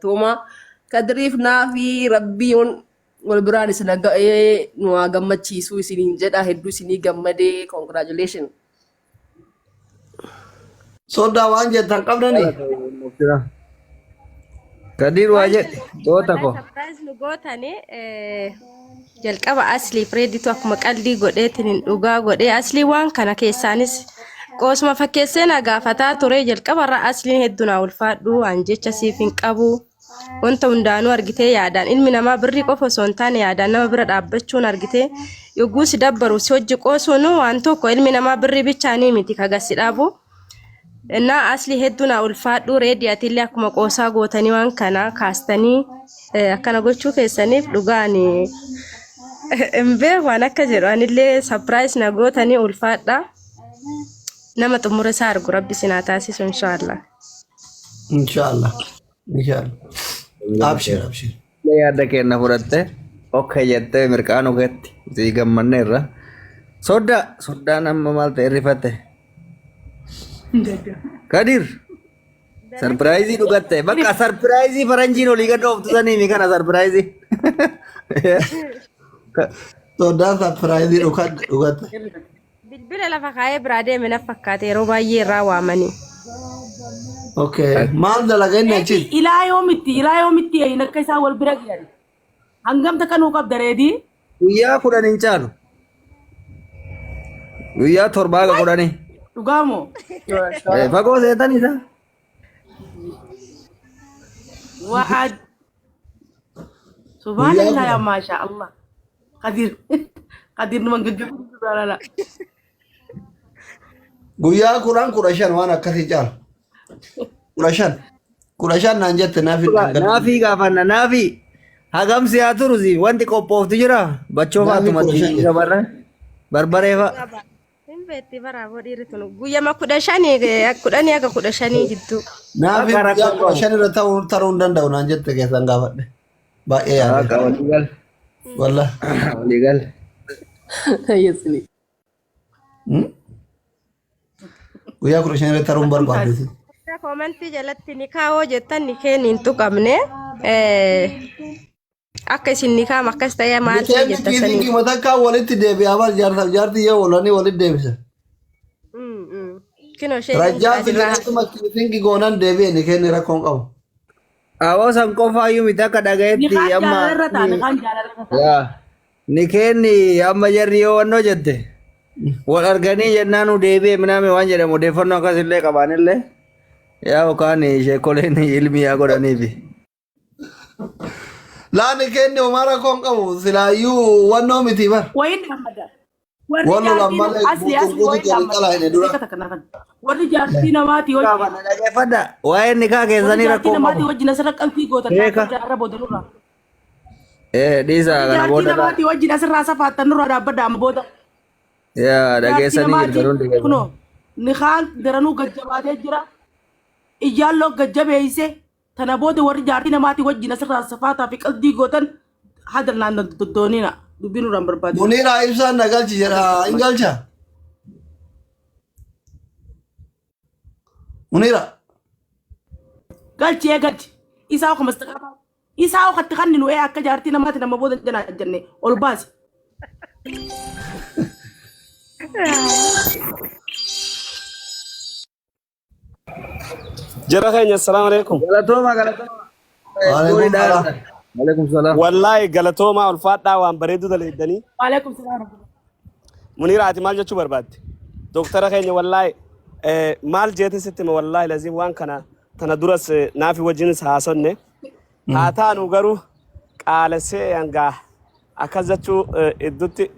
Galatoomaa. Kadiriif naafi rabbiin wal biraan isin ga'ee nu haa gammachiisuu isiniin jedha hedduu isinii gammadee congratulation. Soddaa waan jettan qabdanii? Kadir waa Waan jedhe jedhu goota wallahi koo. surprise nu gootani jalqaba aslii fireeditu akkuma qaldii godheetiin hin dhugaa godhee aslii waan kana keessaanis qoosuma fakkeessee na gaafataa ture jalqaba irraa asliin hedduu naa ulfaadhu waan jecha siif hin qabu wanta hundaanuu argitee yaadaan ilmi namaa birrii qofa osoo hin taane yaadaan nama bira dhaabbachuun argitee yogguu si dabbaru si hojji qoosuun waan tokko ilmi namaa birrii bichaanii miti kagassi dhaabu. Innaa asli hedduu naa ulfaadhu reedi atillee akkuma qoosaa gootanii waan kana kaastanii akkana gochuu keessaniif dhugaan hin beeku waan akka jedhu anillee sapiraayis na gootanii ulfaadha. Nama xumura isaa argu rabbi isin haa taasisu inshaallah. Inshallah. Inshallah. Abshir abshir. Yaada keenya fudhatte okkee jettee mirqaanuu keetti sii gammanneerra. Soddaa soddaan amma maal ta'e rifatte. Kadir sarpiraayizii dhugatte bakka sarpiraayizii faranjiin olii gad ooftu saniimi kana sarpiraayizii. Soddaan sapiraayizii dhugatte. Bilbila lafa kaa'ee biraa deeme na fakkaate yeroo baay'ee irraa waamanii. Okay. Maal dalaga inni Reedi achitti? ilaa yoomitti ilaa yoomitti eeyin akka isaan wal bira gahan. Hangam takka nuu qabda reedii? Guyyaa 10 hin caalu. Guyyaa 7 haga 10. Dhugaa moo? Fagoo seetan isa. Wa'ad. Guyyaa Subhanallah yaa 10. maasha Allah. Kadir. Kadir numan gaggabuu subhanallah. Guyyaa 10 15 waan akkasii caala. 15. 15 naan jette naaf hin dhangala'u. Naafii gaafanna naafii. Hagam si haa turu si wanti qophooftu jira. Bachoo Naafii fa'aatu 15 jette. barbaree barbaree fa'a. Qaba. Hin beekti baraa boo dhiirri tun guyyama 15 10 haga 15 jidduu. Naafii Bakka guyyaa rakkoo kudha qabu. shan irra ta'uu taruu hin danda'u naan jette keessan gaafadhe. Baay'ee yaade. Akka walii gal. Wallah. Walii gal. Yesni. Guyyaa 15 irra taruu hin Akkam barbaaddu. taate? Koomantii jalatti ni kaawoo jettan ni keen hin tuqamne. Akka isin ni kaam akkas ta'ee maal ta'e Nikeenni jettan kiisii sanii. kima takkaa walitti deebi'aa bar jaarsaaf jaartii yoo walanii walitti deebisa. Kinoo isheen hin Rajjaa jira asirraa. fideetuma kiisingi goonan deebi'e nikeenni rakkoo hin qabu. Awoo san qofaayyuu miti akka dhagayetti Nikaan amma. jaalala irra ta'a nikaan jaalala irra ta'a. Yaa. Nikeenni amma jarri yoo wannoo jette wal arganii jennaan nu deebi'e minaame waan jedhamu odeeffannoo akkasillee qabaanillee yaa yookaan sheekoleen ilmi yaa godhaniifi. Laa nikeenni homaa rakkoo hin qabu silaayyuu wannoo miti bar. Wayin dhaammada. Warri Wal lolan jaartii malee asli asli guutuu wayin guutuu dhaammada. jalqala hin dura. Daqiiqa takka naafan. Warri jaartii namaatii wajjin Gaafa na dhaggeeffadha. Waa'een nikaa warri keessanii jaartii rakkoo namaatii qabu. wajjin asirra qalbii gootan Beeka. dhaabbadda irra booda nurraa. Eh dhiisaa Warri kana jaartii booda laa. namaatii wajjin asirraa safaattan nurraa dhaabbadda amma booda. Yaa Jaartii dhageessanii jirtan namaatii hundi keessan. kunoo nikaan daranuu gajjabaatee jira. Ijjaalloo gajjabeeyse tana booda warri jaartii namaatii wajjin asirraa safaataa fi qaldii gootan hadal naan doddoonina dubbii nurraan barbaadina. Muniiraa ibsaan na galchi jedha hin galcha. Muniira. Galchi ee galchi. Isaa okuma istiqaamaa. Isaa okatti kanni nu ee akka jaartii namaati nama booda janaa jenne ol baasi. Jara keenya assalaamu alaikum. Galatooma galatooma. Waalaikum salaam. Waalaikum salaam. Wallaahi galatoomaa ulfaadhaa waan bareedu daleeddanii. Waalaikum salaam. Muniira ati maal jechuu barbaadde? Doktara keenya wallaahi maal jeetin sitti hima wallaahi laziin waan kana tana duras naafi wajjinis haasonne. Haa taanu garuu qaalessee hangaa akkas jechuu iddutti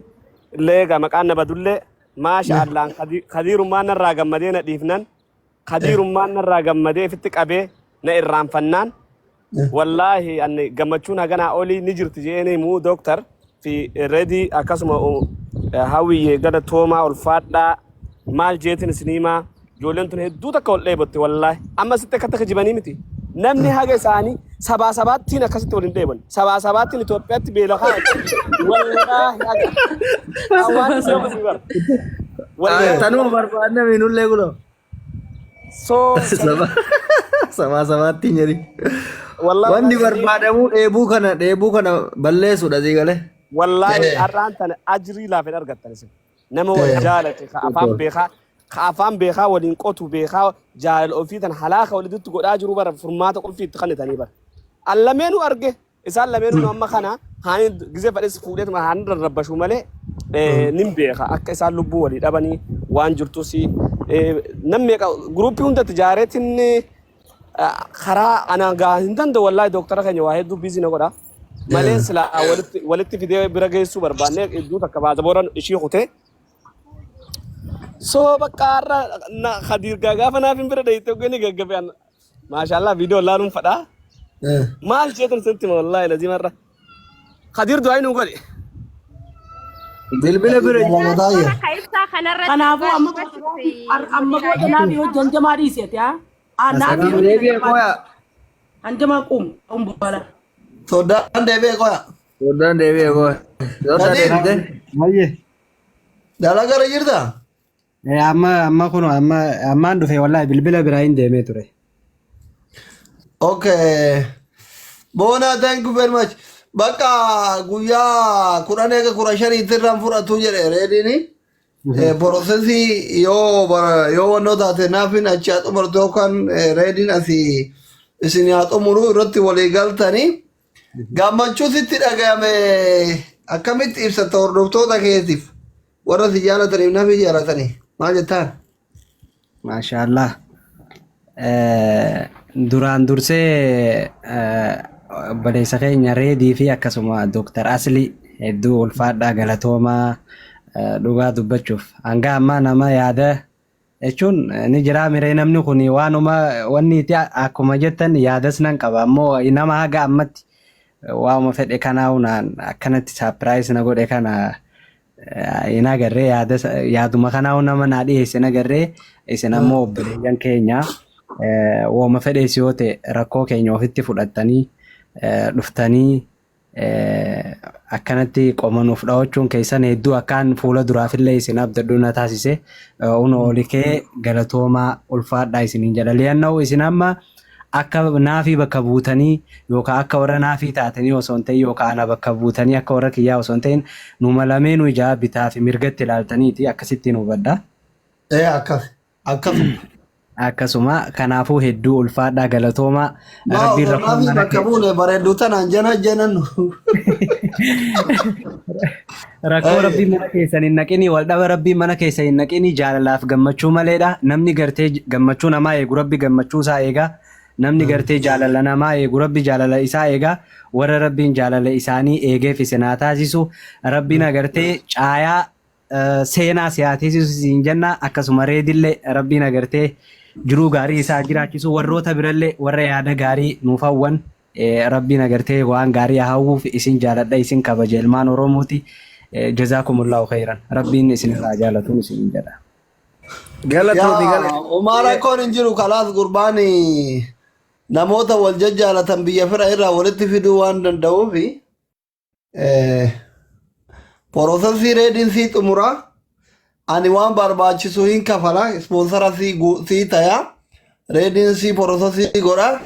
illee egaa maqaan na badullee maasha Allaan kadiirummaan narraa gammadee na dhiifnan kadiirummaan narraa gammadee ifitti qabee na irraanfannaan wallaahi ani gammachuun haganaa olii ni jirti je'een himuu dooktar fi redii akkasuma hawwiyyee galatoomaa ulfaadhaa maal jeetin isin himaa ijoolleen tun hedduu takka wal dheebotte wallaahi amma sitti akka takka jibanii miti namni haga isaanii sabaa sabaattiin akkasitti wal hin dheebon sabaa sabaattiin Itoophiyaatti beela kaa wallaahi haga hawaasni yoo kasii bara wallaahi Tanuma barbaadne miinullee kunoo. soo Saba sabaa sabaatti hin jedhin. Wallahi Wanni barbaadamu dheebuu kana balleessuudha sii galee. Wallahi har'aan tana ajrii laaf hin argattan isin. Nama wal jaalate ka afaan beekaa, ka afaan beekaa waliin qotu beekaa, jaalala ofii tan halaaka walitti godhaa jiru bara furmaata qulfii itti kennitanii bara. An lameenuu arge, isaan lameenuu amma kana haani gizee fedhes fuudheetuma haani rarrabbashuu malee nin beeka akka isaan lubbuu walii dhabanii waan jirtus nam meeqa guruppii hundatti jaareetiin karaa ana gaa hin danda'u. Wallaahi dooktara keenya waa hedduu busy na godha. Malee sila walitti fidee bira geessuu barbaannee iddoo takka baasabooran ishii kutee. So bakka har'a na Khadiir gaa gaafa naaf hin bira dheeyite ogeni gaggabe an maashaallah viidiyoo laaluun fadhaa. Maal jeetan sitti hima, wallaahi lazima har'a. Khadiir, du'aa nu godhe. Bilbila bira Lama. Akka ibsaa kanarratti Kanaafuu amma booda naafi hojii hanjamaa dhiiseeti haa. Naafi hojii Deebi'e hanjamaa qoya. Hanjamaa quum quum bala. Soddaan deebi'e qoya. Soddaan deebi'e qoya. Soddaan Kadir. deebite. Baay'ee. Dalagaa jirta? Amma kun ammaan dhufe, wallahi bilbila biraa hin deemee ture. Okay. Boona, thank you very much. Bakka guyyaa 10 eega 15tti irraan fudhatu jedhe reediini. Processii yoo wannoo taate naafin achi haa xumurtu yookaan reediin asii isin haa xumuru irratti walii galtanii. Gammachuu sitti dhagayame akkamitti ibsatta hordoftoota keetiif, warra si jaalataniif, nafi jaalatanii maal jettaan? Maashaallah. Duraan dursee obboleessa keenya Reedii fi akkasuma Dooktar Asli hedduu ulfaadhaa, galatoomaa. Dhugaa dubbachuuf hanga ammaa nama yaada jechuun ni jiraa miree, namni kun waanuma wanni itti akkuma jettan yaadas nan qaba, ammoo nama haga ammatti waanuma fedhe kanaa naan akkanatti surprise na godhe kana hin agarree, yaada yaaduma kanaa nama naa dhiyeesse hin agarree. Isin ammoo obboleeyyan keenya wooma fedhees yoo ta'e rakkoo keenya ofitti fudhattanii dhuftanii akkanatti qomanuuf dhawachuun keessan hedduu akkaan fuula duraafillee isin abdadhu na taasise. Unoo olikee galatoomaa, ulfaadhaa isiniin jedha. Li'anna'u isin amma akka naafii bakka buutanii yookaan akka warra naafii taatanii osoo hin ta'in, yookaan ana bakka buutanii akka warra kiyyaa osoo hin ta'in, numa lameenuu ijaa bitaa fi mirgatti ilaaltaniiti akkasittiin hubadha. Ee, akkas akkasuma. Akkasuma kanaafuu hedduu ulfaadhaa, galatoomaa. Maa Rabbiin osoo rakkoo naafii mana bakka buune bareedduu tanaan jana janannu. Rakkoo rabbiin mana keessan hin naqinii, wal dhaba rabbiin mana keessa hin naqinii, jaalalaaf gammachuu maleedha. Namni gartee gammachuu namaa eegu rabbi gammachuu isaa eega. Namni gartee jaalala namaa eegu rabbi jaalala isaa eega. Warra rabbiin jaalala isaanii eegeef isin haa taasisu. Rabbiin agartee caayaa seenaa si haa teessisu siin jenna. Akkasuma reedillee rabbiin agartee jiruu gaarii isaa jiraachisu. Warroota birallee warra yaada gaarii nuuf hawwan rabbiin agartee waan gaarii haa hawwuuf. Isin jaaladha, isin kabaja, ilmaan Oromooti. Jazaakumullahu khairan, rabbiin isin irraa jaalatuun isin jedha. Galatoomi. Yaa Galatoomi. Homaa rakkoon hin jiru, kalaas gurbaan namoota wal jajjaalatan biyya fira irraa walitti fiduu waan danda'uufi processii reediin sii xumura, ani waan barbaachisu hin kafala, sponsora sii taya, reediin sii processii godha,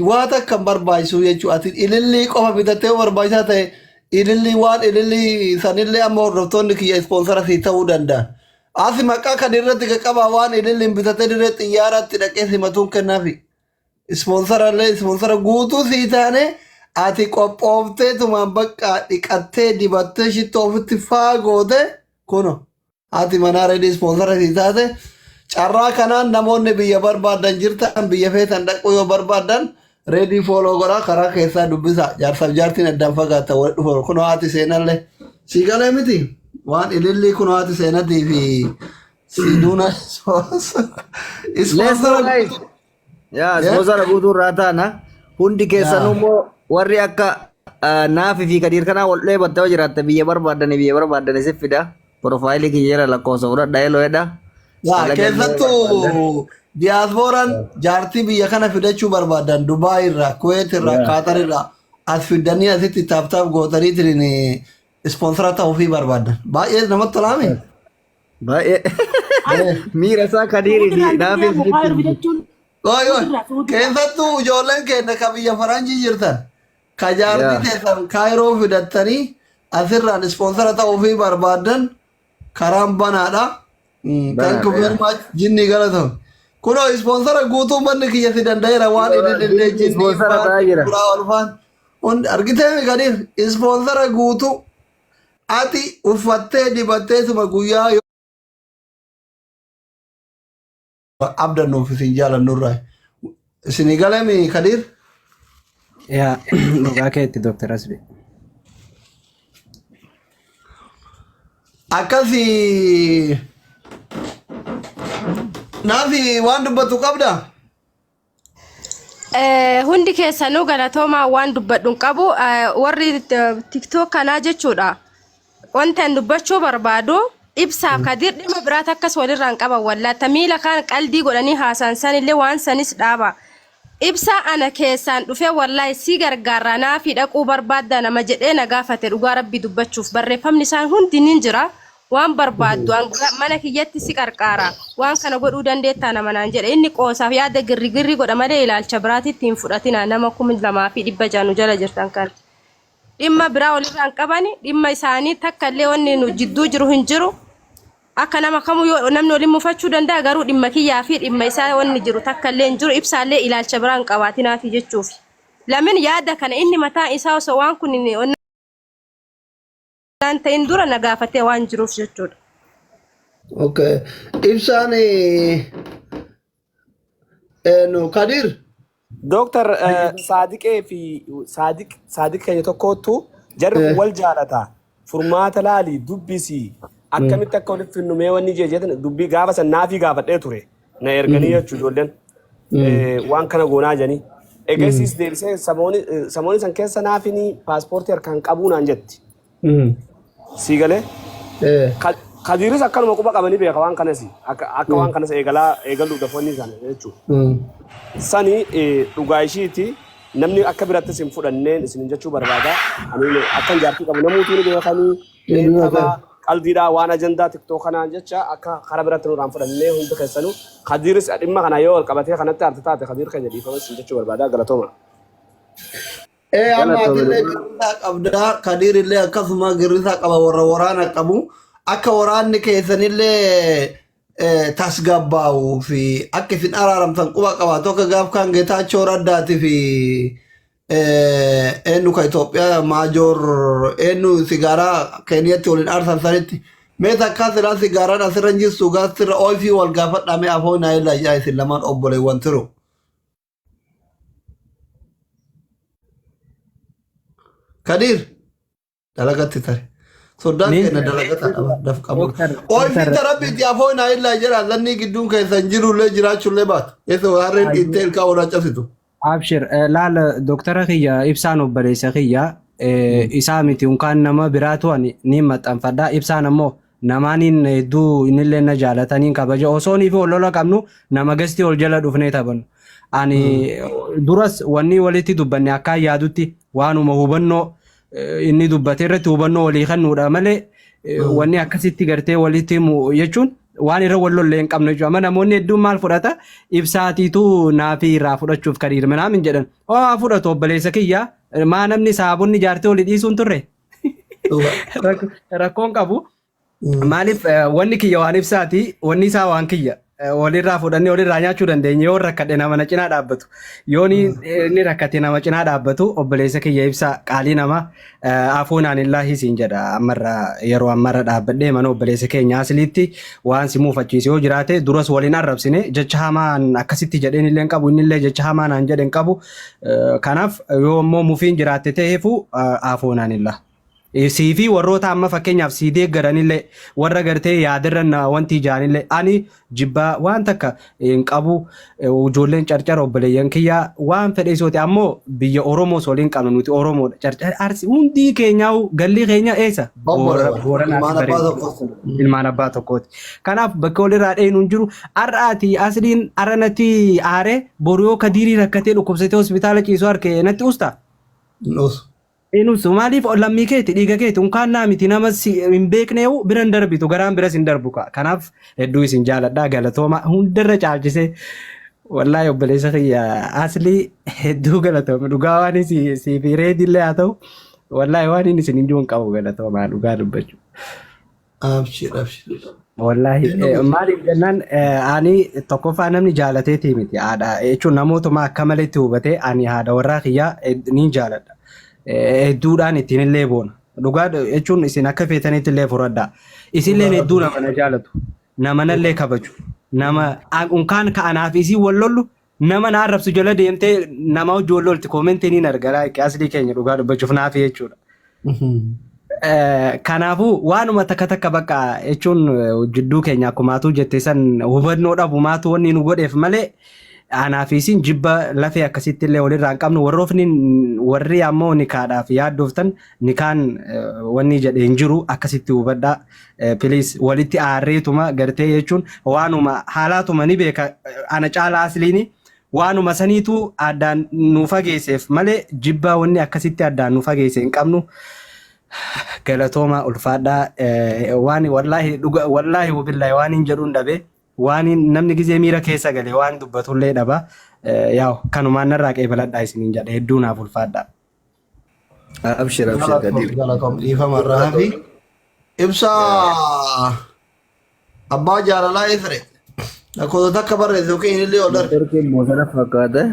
waa takka hin barbaachisu jechuu. Ati ilillii qofa bitattee yoo barbaachisaa ta'e ilillii, waan ilillii sanillee amma hordoftoonni kiyya sponsora sii ta'uu danda'an. Asi maqaa kan irratti qaqqabaa, waan ililliin bitatee dirree xiyyaaratti dhaqee simatuun kennaafi. Sponsora illee sponsora guutuu sii taane, ati qophooftee tumaan bakka dhiqattee dibattee shittoo ofitti faa goote, kuno haati manaa reedii sponsora sii taate. Carraa kanaan namoonni biyya barbaadan jirtan, biyya feetan dhaquu yoo barbaadan, reedii follow godhaa, karaa keessaa dubbisa. Jaarsaaf jaartiin addaan fagaata wal dhufu. Kuno haati seenallee sii galee miti, waan ilillii kuno haati seenatii fi siiduuna Let's go sponsora guys. Yaa Yeah. sponsora guutuu irraa taana. Hundi keessanuu Yaa. immoo warri akka naafii fi kadiir kanaa wal dheebattee yoo jiraatte biyya barbaaddanii si fida. Profileii kiyya jala lakkoofsa fudhadha, hello jedha. Yaa Dalagannee barbaadan. keessattuu diyaaspooraan jaartii biyya kana fidachuu barbaadan, Dubaay irraa, Kuweet irraa, Kaatar irraa as fidanii asitti tap tap gootaniitiin sponsora ta'uufii barbaadan. Baay'ee namatti tolaame. Baay'ee. Miira isaa kadiirii fi Suudirraan naafii deemu mukaa sitti. fidachuun. Qoy qoy. Suudirraa suudirraa. Keessattuu ijoolleen keenya ka biyya faranjii jirtan ka jaartii Yaa. teessan kaayiroo fidattanii asirraan ispoonsara ta'uufii barbaaddan karaan banaadha. Thank you Banaadha very yaa. much. Jinni galatoomi. Kunoo ispoonsara guutuu manni kiyya si danda'eera waan inni illee Jinni jinni ispoonsara faan ta'aa jira. biraa ol faan. Hundi argitee Kadir ispoonsara guutuu ati uffattee dibattee suma guyyaa yoo abdannuuf isin jaalannurraa. Isinii galami Kadir? Yaa dhugaa keetti Dooktar Asbi. Akkasi naafi waan dubbatu qabda? Hundi keessanuu galatoomaa waan dubbadhu hin qabu. Warri TikTok kanaa jechuudha. Wanta ani dubbachuu barbaadu ibsaaf kadir dhimma biraat akkas walirraa hin qaban wallaata miila kaan qaldii godhanii haasaan sanillee waan sanis dhaaba. Ibsaa ana keessaan dhufee wallaahi si gargaarraa naafii dhaquu barbaaddaa nama jedhee na gaafate dhugaa rabbii dubbachuuf barreeffamni isaan hundi ni jira. Waan barbaaddu an mana kiyyatti si qarqaara waan kana godhuu dandeettaa nama naan jedhe inni qoosaaf yaada girrigirrii godha malee ilaalcha biraatitti hin fudhatina nama 2600 nu jala jirtan kan. Dhimma biraa walirraa hin qabani dhimma isaanii takka illee wanni nu jidduu jiru hin jiru. Akka nama kamuu yoo namni waliin mufachuu danda'a garuu dhimma kiyyaa fi dhimma isaa wanni jiru takka illee hin jiru ibsaallee ilaalcha biraa hin qabaatinaafi jechuufi. Lamin yaada kana inni mataan isaa osoo waan kun hin ta'in dura na gaafatee waan jiruuf jechuudha. Okay. Ibsaan no Kadir. Dooktar Saadiqee fi Saadiq Saadiq keenya tokkoottu jarri kun wal jaalata. Furmaata laali dubbisi akkamitti akka walitti finnu mee wanni jee jettan dubbii gaafa san naafii gaafadhee ture. Na erganii jechuu ijoolleen waan kana goonaa jedhanii. Eegasiis deebisee samooni san keessa naafini paaspoortii harkaan qabuu naan jetti. Sii galee? Kadiiris akkanuma quba qabanii beeka waan kanas akka waan kanas eegalaa eegaluudhaaf wanni sana jechuudha. Sani dhugaa ishiiti namni akka birattis hin fudhanneen isin jechuu barbaada. Ani akkan jaartii qabu namuutuu ni beekanii tapha qaldiidhaa waan ajandaa tiktoo kanaan jecha akka karaa biratti nurraan fudhannee hundi keessanuu Kadiiris dhimma kana yoo wal qabatee kanatti aarti taate Kadiir keenya dhiifama isin jechuu barbaada galatooma. Ee amma Galatoomi atillee dhugaa. girrisaa qabdaa Kadiirillee akkasuma girrisaa qaba warra waraana qabu akka waraanni keessanillee tasgabbaa'uu fi akka isin araaramtan quba qabaatu akka gaaf kaan Geetaachoo Raddaatii fi eenyu ka Itoophiyaa maajoor eenyu sigaaraa Keeniyatti waliin aarsan sanitti mee takkaa silaa sigaaraan asirra hin jirtu gaasirra ooyifii wal gaafadhaa mee afoo naa illaa ijaa isin lamaan obboleewwan tiru. Kadiir dalagatti tare. Soddaan Niin keenya dalagata qaba dafqamu. Dooktar Ooyifii Dooktar tarabbi itti afoo naa illaa jedha lannii gidduun keessa hin jirullee jiraachuullee baatu. Eessa harreen dhiittee ilkaan walaa cabsitu. Abshir laal dooktara kiyya ibsaan obboleessa kiyya isaa miti unkaan nama biraatu ani niin maxxanfadha ibsaan ammoo namaaniin hedduu innillee na jaalataniin kabaja osoo niifi ol lola qabnu nama gastii ol jala dhufnee taphannu ani duras wanni walitti dubbanne akkaan yaadutti waanuma hubannoo inni dubbate irratti hubannoo walii kennuudha malee wanni akkasitti gartee walitti himu jechuun waan irra wal lollee hin qabnu jechuudha. Amma namoonni hedduun maal fudhata ibsaatiitu naafii irraa fudhachuuf kadiir minaamin hin jedhan. Oo haa fudhatu obboleessa kiyya maa namni saabonni jaartee olii dhiisuun turre rakkoon qabu. Maaliif wanni kiyya waan ibsaati wanni isaa waan kiyya walirraa fudhannee walirraa nyaachuu dandeenya yoo rakkadhe nama na cinaa dhaabbatu yoo inni rakkate nama cinaa dhaabbatu obboleessa kiyya ibsaa qaalii nama afuun anillaahi siin jedha ammarra yeroo ammarra dhaabbadhee mana obboleessa keenya asliitti waan si muufachiise yoo jiraate duras waliin arrabsine jecha hamaan akkasitti jedheen illee hin qabu inni illee jecha hamaa naan jedhe hin qabu kanaaf yoo immoo mufiin jiraatte ta'eefu afuun anillah. Sii fi warroota amma fakkeenyaaf sii deeggaranillee warra gartee yaadirra na wanti ijaanillee ani jibbaa waan takka hin qabu ijoolleen carcara obboleeyyan kiyyaa waan fedhe isooti ammoo biyya Oromoos waliin qabna nuti Oromoodha carcara arsi hundii keenyaa galli keenya eessa Obboleewwan. Booranaa fi Ilmaan abbaa Bareentuu tokko. ilmaan abbaa tokkooti. Kanaaf bakka walirraa dheeynu hin jiru. Har'aati asliin har'a natti aaree boru yoo kadiirii rakkatee dhukkubsatee hospitaala ciisu harke natti usta. Nuus. Inus maaliif lammii keeti dhiiga keeti unkaan naa miti nama si hin beekneewu bira hin darbitu garaan biras hin darbu ka. Kanaaf hedduu isin jaaladha galatooma hundarra caalchisee Wallaahi obboleessa kiyya aslii hedduu galatoome dhugaa waan si fi reedillee haa ta'u wallaahi waan inni isin hin jiru hin qabu galatoomaa dhugaa dubbachuu. Abshir abshir. Wallaahi maaliif jennaan ani tokkoffaa namni jaalateetii miti haadha jechuun namootuma akka maletti hubatee ani haadha warraa kiyyaa ni jaaladha. Hedduudhaan ittiin illee boona. Dhugaa jechuun isin akka feetanitti illee fudhadhaa. Isinilleen hedduu nama na jaalatu. Nama nallee kabaju. Nama unkaan ka anaaf isii wal lollu nama na arrabsu jala deemtee nama hojii wal lolti koomentii niin arga aslii keenya dhugaa dubbachuuf naafi jechuudha. Kanaafuu waanuma takka takka bakka jechuun jidduu keenya akkumaatuu jette san hubannoo dhabumaatu wanni nu godheef malee anaaf isin jibba lafee akkasitti illee walirraa hin qabnu. Warroofni warri ammoo nikaadhaaf yaaddooftan nikaan wanni jedhe hin jiru akkasitti hubadhaa. Please walitti aarreetuma gartee jechuun waanuma haalaatuma ni beeka ana caalaa asliini waanuma saniitu addaan nu fageesseef malee jibbaa wanni akkasitti addaan nu fageesse hin qabnu. Galatooma ulfaadhaa waan wallaahi dhuga wallaahi wabillaahi waan hin jedhuun dhabe waan namni gizee miira keessa gale waan dubbatullee dhaba yaa'u kanumaan narraa qeebaladhaa isiniin jedha hedduu naaf ulfaadhaa. Abshir abshir Kadir. Galatoom dhiifama irraa hafi. Ibsaa abbaa jaalalaa Ifre. Lakkoofsa takka barreesse yookiin illee ol darbe. Turkiin moosana fakkaate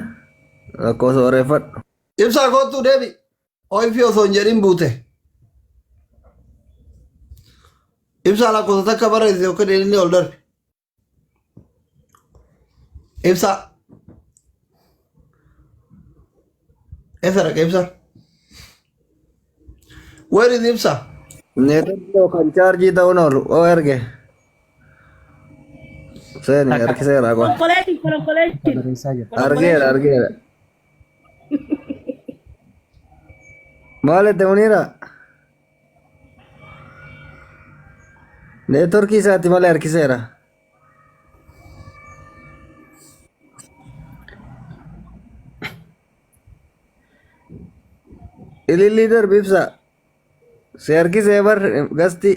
lakkoofsa barreeffadhu. Ibsaa kottuu deebi. Ooyifii osoo hin jedhin buute. Ibsaa lakkoofsa takka barreesse yookiin illee ol darbe. Ibsaa. Eessa dhaqa ibsaa? Where is ibsaa? Neetworkii kan chaarjii ta'uun oolu oo erge. Seeni harkiseera qofa. Konkoleetiin konkoleetiin. Barreessaa jira. Argeera argeera. Maal itti muniira? Neetworkii isaati malee harkiseera. Ilillii darbi ibsa. Si harkisee bar gasti.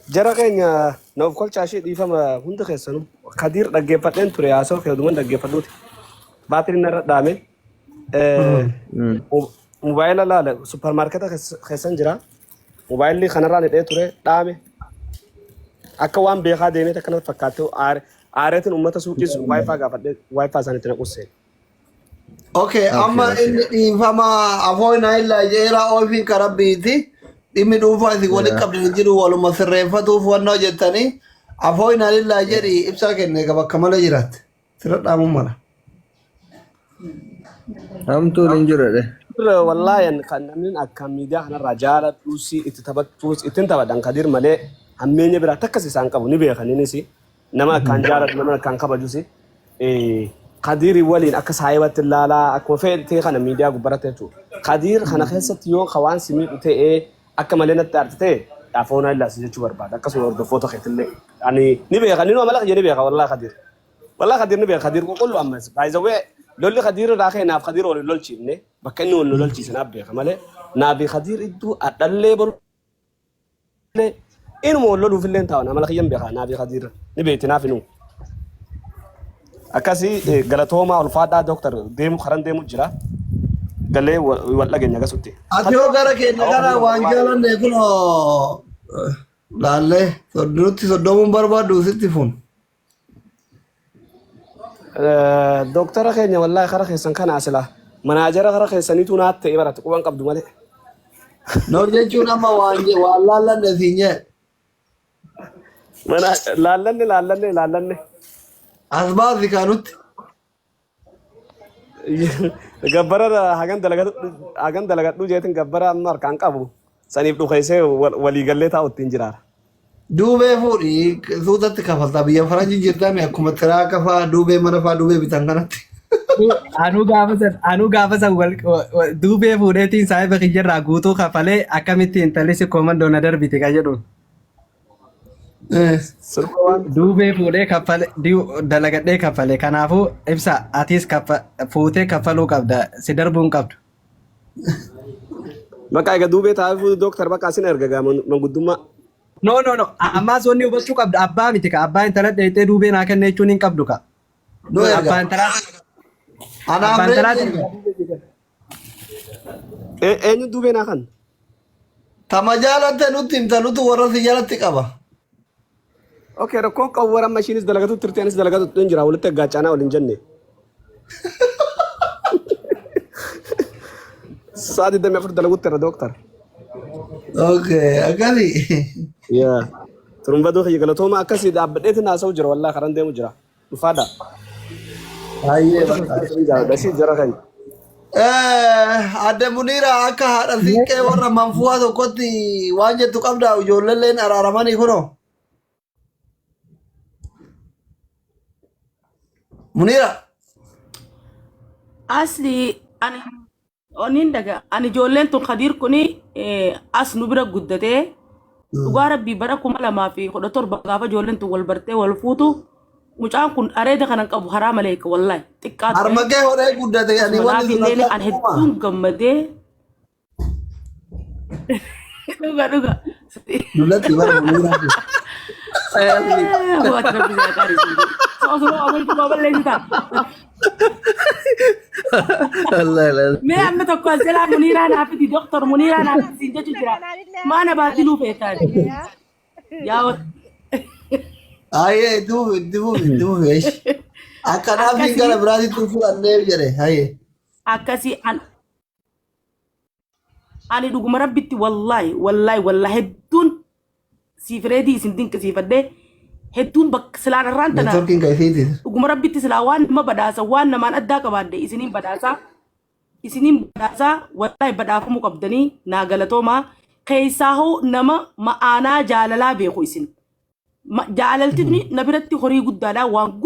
Jara keenya na of kolchaa ishee dhiifama hunda keessanuu. Kadiir dhaggeeffadheen ture haasawaa kee oduman dhaggeeffadhuuti. Baatiriin narra dhaame. Mobaayila laala supparmaarketa keessan jira. Mobaayilli kanarraan hidhee ture dhaame. Akka waan beekaa deemee takka natti fakkaatte aareetiin uummata suuqiis waayifaa gaafadhee waayifaa isaaniitti na qusseen. Okay, amma inni dhiifama afoo na illaa jeera oofiin karabbiiti. Dhimmi dhuunfaa isin walitti qabdan hin jiru waluma sirreeffatuuf wannoo jettanii afoo na illaa jedhi ibsaa kenne ka bakka malee jiraatte. Sirra dhaamuun mala. Hamtuun hin jiru jedhe. Wallaahi kan namni akka miidiyaa kanarraa jaaladhuus itti taphattuus ittiin taphadhan Kadir malee hammeenya biraa takkas isaan qabu ni beekan innis nama akkaan jaalatu nama akkaan kabajus Kadiiri waliin akka saayibatti ilaalaa akkuma fe'e kana miidiyaa gubbaratti jechuudha. Kadiir kana keessatti yoo ka waan si miidhu ta'ee akka malee natti aarte ta'e afoonaa illaasi jechuu barbaada akkasuma hordoftoota keetillee ani ni beeka ni amala kiyya ni beeka wallaahi Kadiir. Wallaahi Kadiir ni beeka Kadiir qulqullu ammas by the way lolli Kadiir irraa ka'e naaf Kadiir wal hin lolchiifne bakka inni wal nu lolchiise naaf beeka malee naafi Kadiir iddoo adhallee borullee inuma wal loluuf illee taa'an amala kiyyan beeka naafi Kadiir ni beekti naaf inuu. Akkasii galatoomaa ulfaadhaa dooktar deemu karan deemu jira galee wal dhageenya akkasutti. Ati yoo gara keenya kana waan jaalanne kunoo laallee nutti soddomuun barbaaddu sitti fuun. Dooktara keenya wallaahi kara keessan kana asila manaajara kara keessaniitu naat ta'e barate quban qabdu malee. No jechuun amma waan waan laallanne siin jedhe. Mana laallanne laallanne laallanne. As baasi kaanutti. Gabbara hagan dalagadhu hagan dalagadhu jeetin gabbara amma harkaan qabu saniif dhukeessee waliigallee taa'u ittiin jiraara. Duubee fuudhi suutatti kafaltaa biyya faranjii jirtami akkuma tiraaka faa duubee mana faa duubee bitan kanatti. Anuu gaafa san duubee fuudheetiin saahiba kiyyarraa guutuu kafalee akkamitti intalli si koomandoo na darbite ka jedhuun. Sirba waan Duubee fuudhee kaffale dalagadhee kaffale kanaafuu ibsa atis fuutee kaffaluu qabda si darbuu hin qabdu. Bakka egaa duubee taa'ee fuudhu dooktar bakka asin erga gaa manguddummaa. No, no, no. Ammaas wanni hubachuu qabda abbaa miti ka abbaa intala dheeyxee duubee naa kenne jechuun hin qabdu ka. Nu erga. Abbaa intalaa Anaaf abbaa reedi intalaati. erga. Eenyu duubee naa kan? Tama jaalatte nutti himta nutu warra si jalatti qaba. Okay, rakkoon qabu warra amma ishiinis dalagatu turte anis dalagatu hin jira walitti gaachanaa waliin jenne. Sa'a 24 dalagutti irra dooktar. Okay, akkasi. Yaa. Turumbaduu kiyya galatooma akkasii dhaabbadheetiin haasa'u jira wallaahi karaan deemu jira. Dhufaadha. Baay'ee bakka. Jaaladha jara keenya. Adde Muniira akka haadha siiqqee warra manfuuhaa tokkotti waan jettu qabda ijoolleen araaramanii kunoo. Muniira. Asli ani oniin daga ani ijoolleen tun Khadiir kuni as nu bira guddatee dhugaa rabbii bara 2017 gaafa ijoolleen tun wal bartee wal fuutu mucaan kun areeda kanan qabu haraa malee wallahi xiqqaa ture. Harma kee hodhee guddate ani Akkasuma wanni sun naaf illee akka an hedduun gammadee dhuga dhuga. Dullatti bara Muniira. Waati rabbi si haa qaarisu. Osoo amantuu babal'eessitaa. Wallahi. Mee amma tokko as jalaa Muniiraa naaf fidi doktor Muniiraa naaf fidi siin jechuu jira. Maana baatiluu feetaani. Yaa Ayyee itti fufi itti fufi itti fufi eesh. Akka naaf hin gara akkasii biraatitti fudhannee jedhe hayyee. Akkasii an ani dhuguma rabbitti wallaahi wallaahi wallaahi hedduun siif reedii isin dinqisiifadhee hedduun bakka silaan irraan tana Networkiin kan isiiti. Dhuguma rabbitti silaa waan nama badhaasa waan namaan addaa qabaadde isiniin badhaasaa isiniin badhaasaa wallaahi badhaafamuu qabdanii naa galatoomaa keessaa hoo nama ma'aanaa jaalalaa beeku isin jaalalti tuni na biratti horii guddaadha waan guddaa.